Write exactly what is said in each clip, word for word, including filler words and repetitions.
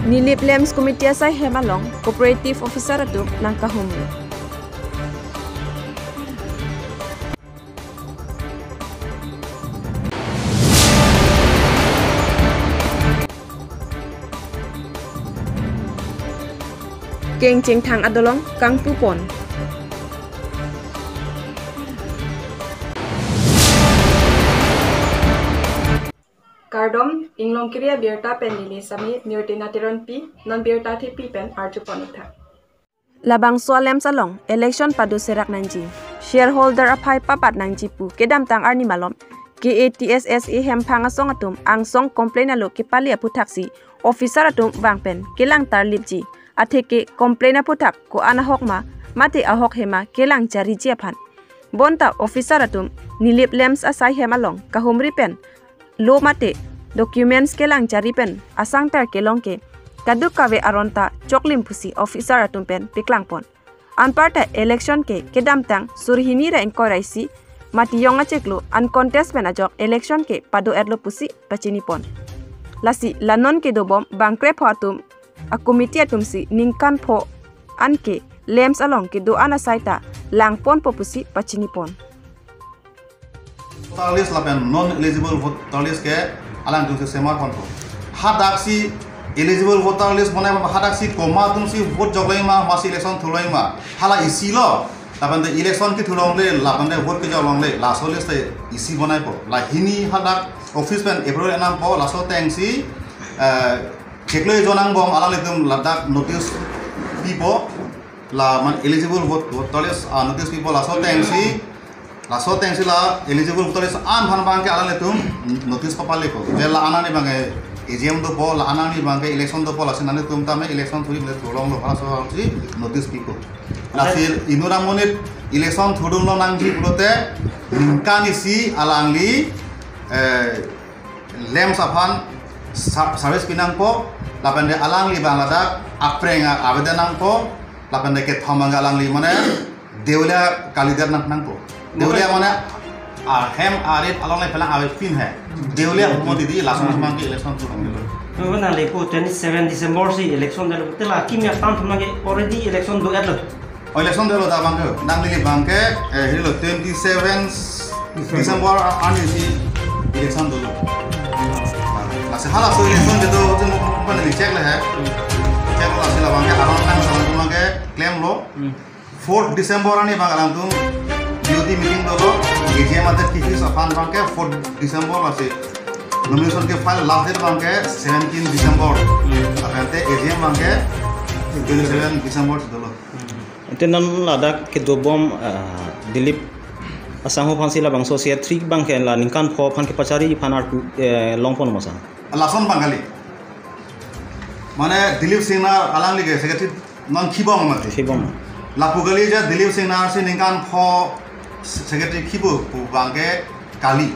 Nilip LAMPS Committee asai hem along cooperative officer atum nangkahumri. Kengchengthang adolong kangpupon. Kardom, Inglongkiri abirta pen neli sami Mirtina Teronpi, non birta thepi pen arjupon-ik tha. Labangso a-LAMPS along election pado serak nangji, shareholder aphai papat nangji pu kedamtang arni malom K A T S S A hemphang asong atum angsong complain alo kepale aphuthaksi officer atum vang pen kelang tarlipji. Atheke complain aphuthak ko-an ahok ma, mate ahok hema kelang chariji aphan. Bonta officer atum Nilip LAMPS asai hem along kahumri pen lo mate documents kelang chari pen asangtar kelong ke kadokave aron ta choklim pusi officer atum pen peklangpon. Anparta election ke kedamtang suri hini ra ingkoi ra isi Matiyong achiklo uncontest pen ajok election ke pado-etlo pusi pachinipon. Lasi la non kedobom bangkrepho atum a-committee atumsi ningkan pho anke LAMPS along kedo-an asai ta langponpo pusi pachinipon. Voter list lapen non eligible voter list ke alangtum si semarponpo. Hadaksi eligible voter list bonai ma, hadaksi komat atumsi vote joklong ma, masi election thulong ma. Hala isi lo. Lapen te election kethulongle, lapen te vote kejoklongle, laso list te isi bonaipo. La hini hadak office pen approval enangpo, laso atengsi, eh, chiklo ejon angbong alanglitum ladak notice pipo, la mane eligible vote, voter list, ah, notice pipo, laso atengsi, laso atengsi la eligible voter list an aphan abangke alanglitum notice papaleko. Je la-an arni abangke A G M dopo, la-an arni abangke election dopo, lasi nanglitum tame election thuri mene thulonglo, halaso si notice pipo. Lasi inut amonit election thudunlo nangji pulote ningkan isi alangli, eh, LAMPS aphan sa-, service pinangpo, lapen te alangli abang ladak aphrang avedet nangpo, lapen te kethom abang alangli mane Deolia kalidet nang nangpo. Deolia mane ahem arit along le pelang avepin he. Deolia humot didi langsung abangke election thulong. Nangli pu twenty-seven December si election delo, te la kimi atam thum nangke already election do-etlo. Oh, election dolo ta abangke, nangli abangke, eh, hilo twenty-seven December arni si election dolo. Lasi halaso election kedo hote mo paneli check le he. Check lasi la abangke aron nang sama abangke klemlo. Fourth December arni abang alangtum B O T meeting dolo, A G M adet kisi aphan abangke fourth December lasi nomination kefile last date abangke seventeen December. Lapen te A G M abangke twenty-seven December si dolo. Ante non ladak kedobom, ah, Dilip asangho aphansi labangso secretary abangke la ningkan pho aphan kepachari aphan arpu, eh, longpon ma asang. Lason abang kali. Mane Dilip Singnar alangli ke secretary non kibong mati. Kibong. Lapu kali je Dilip Singnar si ningkan pho secretary kibo pu abangke kali.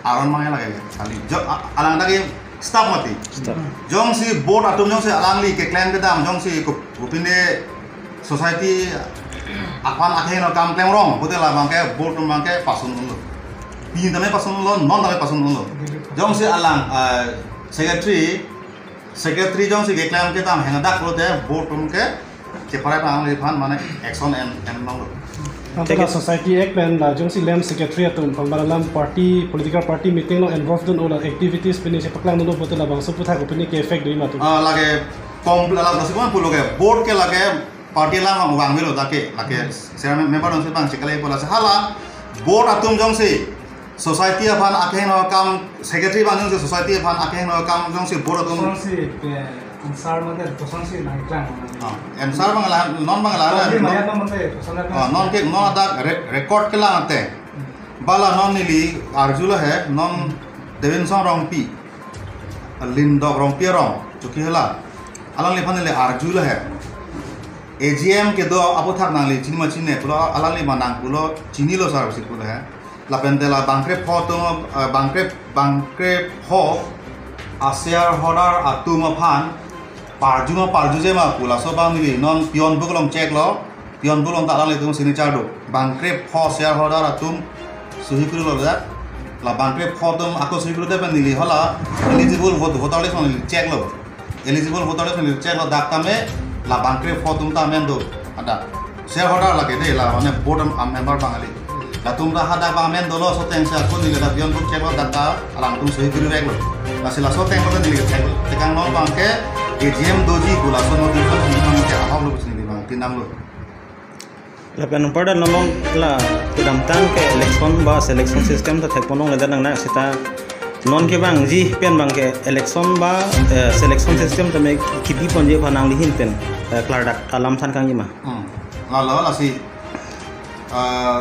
Aron abangke lake kali. Jo, a-, alang dak staff mati. Staff. Jongsi board atum jongsi alangli keklem kedam jongsi ko-, kopine society aphan akehingno kam klemrong, pulote la abangke board atum abangke pasun unlo. Pini tame pasun unlo, non tame pasun unlo. Jongsi alang, eh, secretary, secretary jongsi keklem kedam hengdak pulote board atum ke cheparai pangang aphan mane action en, en longlo. Anke la society act pen la jongsi LAMPS secretary atum pangbar alam party, political party meeting along involve dun ola activities pini chepaklangdunlo pulote labangso aputhak pini ke effect do-i ma atum. Ah, lake kom la lasi kom pulo ke board ke lake party alam vangvelo dak ke, lake chairman member atumsi abang chekalaipo, lasi hala board atum jongsi society aphan akehingno kam, secretary abang jongsi society aphan akehingno kam jongsi board atum. Kosonsi, eh, answer mate kosonsi nangklang. Ah, answer abang la, non abang la, Kosonsi non, maya abang mate, kosonsi ah, non ke, non adak re-, record kelang ate. Hmm. Bala non neli arjulo he, non Devinson Rongpi, Lindok Rongpi arong, Chokihola. Alangliphan neli arjulo he. A G M kedo aputhak nangli chini ma chini pulo, alangli ma nang pulo, chinilo sir pusi pulo he. Lapen te la bangkrepho atum, eh, bangkre, bangkrepho a-shareholder atum aphan parju ma parjuje ma pu laso abang neli non peon book along check lo, peon book along ta alanglitum signature do. Bangkrepho shareholder atum sohi kurilo dak. La bangkrepho atum ako sohi kurilo pen neli hala eligible vote, voter list along neli check lo. Eligible voter list neli check lo dak tame la bangkrepho atum ta amen do. Ada shareholder lake de la mane board a member bang kali. Latum ta hadak bang amen dolo, laso ateng si ako neli dak beyond board check lo dak ta alangtum sohi kuri vek lo. Lasi laso ateng ko neli check lo. Tekang non abang ke A G M doji pu laso notification neli abang ke ahok lo pusi neli abang pinang lo. Lapen anparta non la kedamtang ke election ba selection system ta thekponlongledet nang na seta non kevangji pen abang ke election ba, eh, selection system tame kebiponji aphan nangli ahin pen, eh, klardak alam than kangji ma. Hmm. Lalo lasi, eh,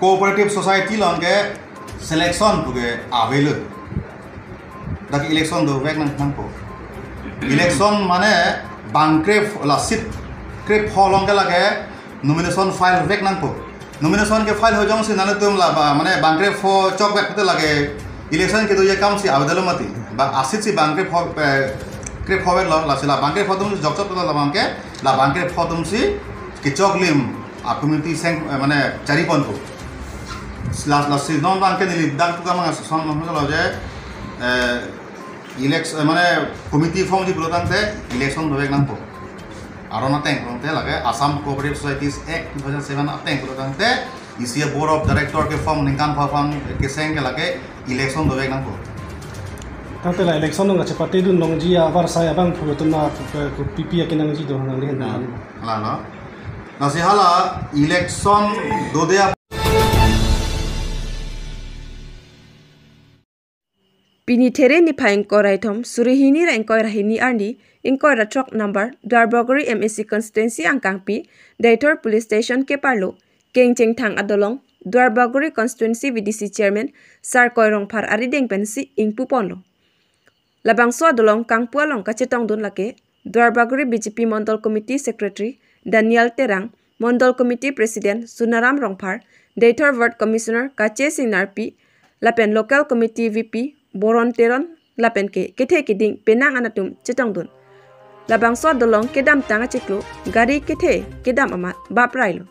cooperative society along ke selection pu ke ave lo. Dak election dovek nang nangpo. Election mane bangkrepho la seat krepho along ke lake nomination file vek nangpo. Nomination ke file ho jongsi nangtum la ba mane bangkrepho chokvek te lake election kedoji akam si avedet lo mati. Ba a seat si bangkrepho, eh, krepho vek lo, lasi la bangkrepho atum si jokchok lo la abang ke la bangkrepho atum si kechoklim a committee seng, eh, mane chariponpo. La, lasi non abang ke neli dak tu kamang son non lo je, eh, election, eh, mane committee formji pulo tangte election dovek nangpo. Aron ateng pulo tangte lake Assam Cooperative Societies Act two thousand seven ateng pulo tangte isi a board of director keform ningkan pho aphan keseng ke lake election dovek nangpo. Tangte la election nung kachepatedun longji avarsai abang pulo tuma, eh, kopi pi akenangji do nangli ahin. Ya. Lalo. Lasi hala election dode ap- Pini There niphai ingkoi ra kethom, suri hini ra ingkoi ra hini arni, ingkoi ra throk number, Duarbagori M A C constituency angkangpi, Deithor police station keparlo, kengchengthang adolong, Duarbagori constituency V D C chairman, Sarkoi Rongphar arideng pensi ingpuponlo. Labangso adolong kangpu along kachetongdun lake, Duarbagori B J P Mondol Committee Secretary Daniel Terang, Mondol Committee President Sunaram Rongphar, Deithor Ward Commissioner Kache Sing Narpi, lapen Local Committee V P Boron Teron, lapen ke kethe keding penang anatum chetongdun. Labangso adolong kedamtang achiklo gari kethe kedam amat baprailo.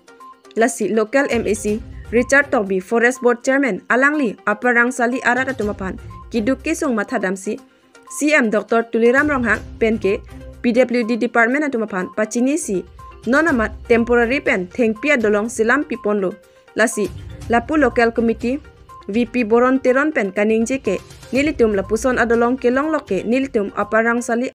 Lasi local M A C Richard Tokbi, Forest Board Chairman alangli Upper Rangsali arat atum aphan keduk kesung mathadamsi C M Doctor Tuliram Ronghang pen ke P W D department atum aphan pachinisi non amat temporary pen thengpi adolong selam piponlo. Lasi lapu local committee V P Boron Teron pen kaningje ke nelitum lapuson adolong kelong lok ke nelitum Upper Rangsali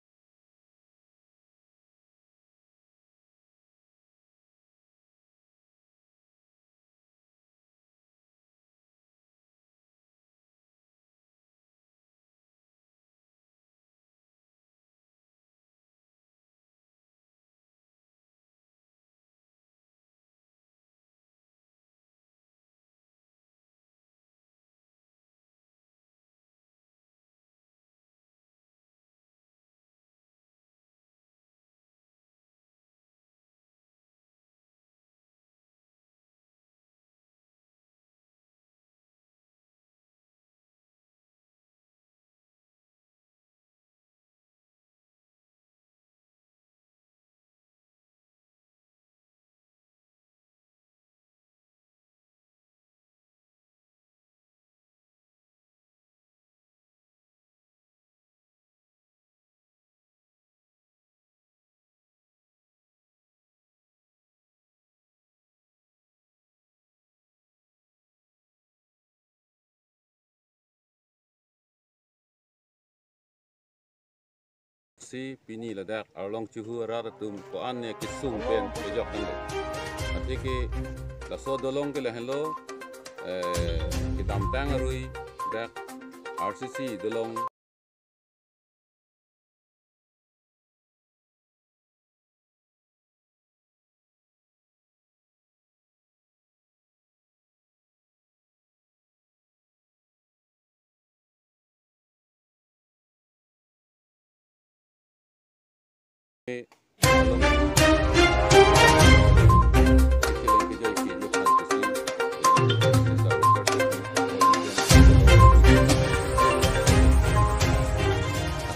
Si pini ladak arlong chuhu arat atum ko-an ne kesung pen kejok nanglo. Atheke laso adolong ke lahenlo, eh, kedamtang arui dak R C C adolong.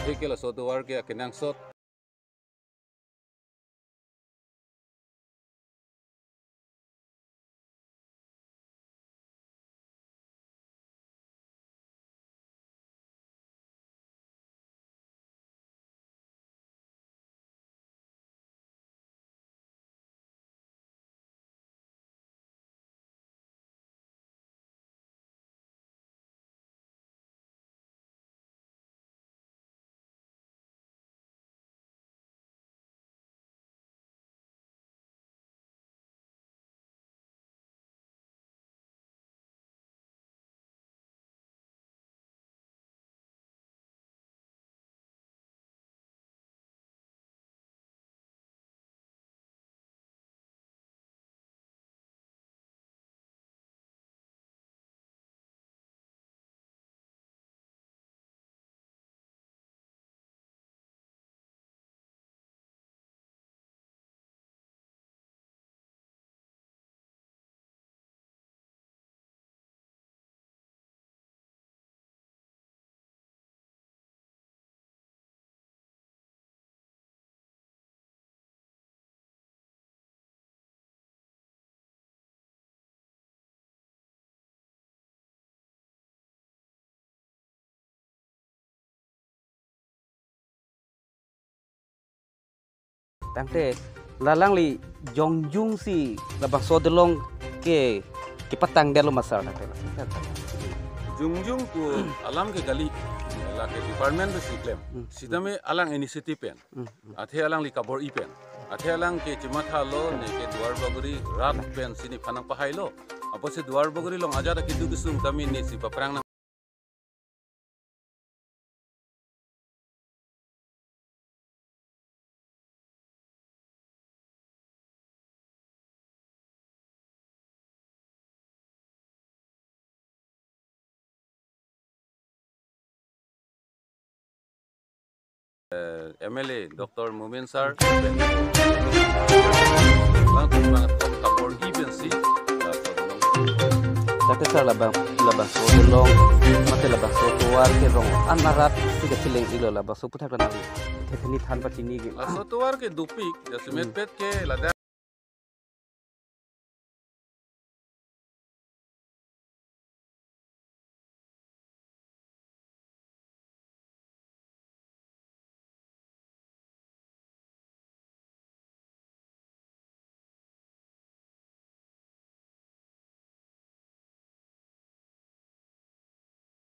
Atheke laso tovar ke akenangsot. Tangte la alangli jongjung si labangso dolong ke kepatangdetlo ma sir, tangte la. Jongjung pu alam ke kali, lake department pensi klem. Hmm. Sitame alang initiative pen. Hmm. Athe alangli kabor-i pen. Athe alang ke chemathalo, neke Duar Bagori rat pensi nephan nangpahailo. Apotsi Duar Bagori along ajat akeduk kesung tame nesi paphrang nang. Eh, M L A Doctor Momin sir, bang bang kabor-i pensi, eh, Tangte sir, labang, labangso dolong, mate labangso tovar ke rong an arat si kacheleng-ilo, labangso aphuthak la nang thetheni than pachini ke. Laso tovar ke dopik, jasemet Hmm. pet ke ladak.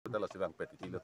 Kita la si bang pet iti lo.